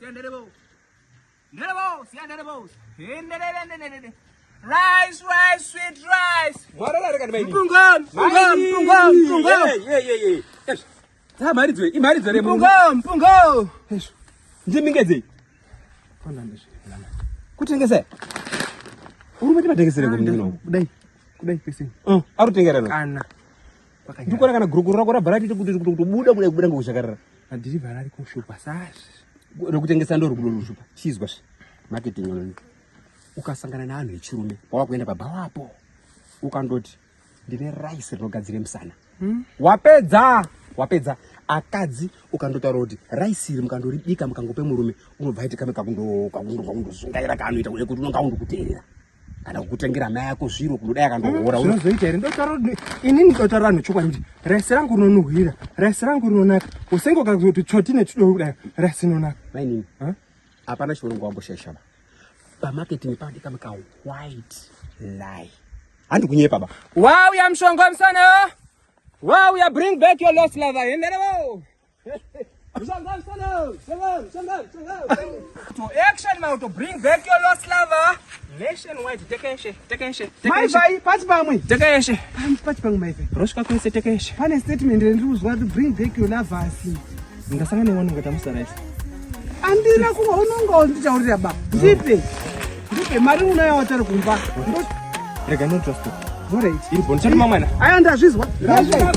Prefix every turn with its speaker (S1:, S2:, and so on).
S1: Siyanderebo. Nderebo, siyanderebo. Henderere. Rice, rice, sweet rice.
S2: Mwarara reka ndibaini.
S1: Mpunga, mpunga, mpunga, mpunga.
S2: Ye ye ye. Za mharidzo, imharidzo re
S1: Mpunga, mpunga.
S2: Ndimingedzei. Kutengesa. Uri kuti matengesere kumnino.
S1: Kudai. Kudai pese.
S2: Ari kutengera no.
S1: Kana.
S2: Ndikona kana gurukuru rako rabva rati kuti kutobuda kudai kubuda ngokushakarara.
S1: Madhirivha ari kushupa sasvi.
S2: Rokutengesa ndo rikudo rushupa. Chizwa zve. Marketing yononi. Ukasangana neanhu echirume wawakuenda pabhawapo. Ukandoti ndine rice rinogadzire musana. Wapedza. Wapedza. Akadzi ukandotaura kuti rice iri mukandoribika mukangope murume unobva aita kame kakundo kakundo kakundozungaira kaanoita kudai kuti unonga undokuteerera. Kana kukutengera mai ako zviro kundodai akandohora.
S1: Zvinozoita here? Ndotaura kuti inini ndotaura vanhu chokwadi kuti rice rangu rinonuhwira, rice rangu rinonaka. Usenge ukazoti tsvoti nechidoro kudai, rice rinonaka.
S2: Mainini.
S1: Huh?
S2: Hapana chirongo wamboshaisha ba. Pamarketing padi kame ka white lie. Handi kunyepa ba.
S1: Wauya mushonga musana. Wauya bring back your lost lover. Enderewo. Mshanga msana, mshanga mshanga mshanga. To action now to bring back your lost lover. Nationwide tekeshe tekeshe
S3: Mai
S1: tekeshe.
S3: vai pasi pamwe.
S1: Tekeshe.
S3: Pasi pamwe mai vai.
S1: Rosvika kwese tekeshe.
S3: Pane statement ndiri kuzwa kuti bring back your lovers.
S1: Ndasangana newana ngatamusa rice.
S3: Andina kuva unonga wanditaurira ba. Ndipe. Ndipe mari unayo watari kumba.
S1: Rega no trust.
S3: Alright.
S1: Iri bond chati mama na.
S3: Aya ndazvizwa. Ndazvizwa.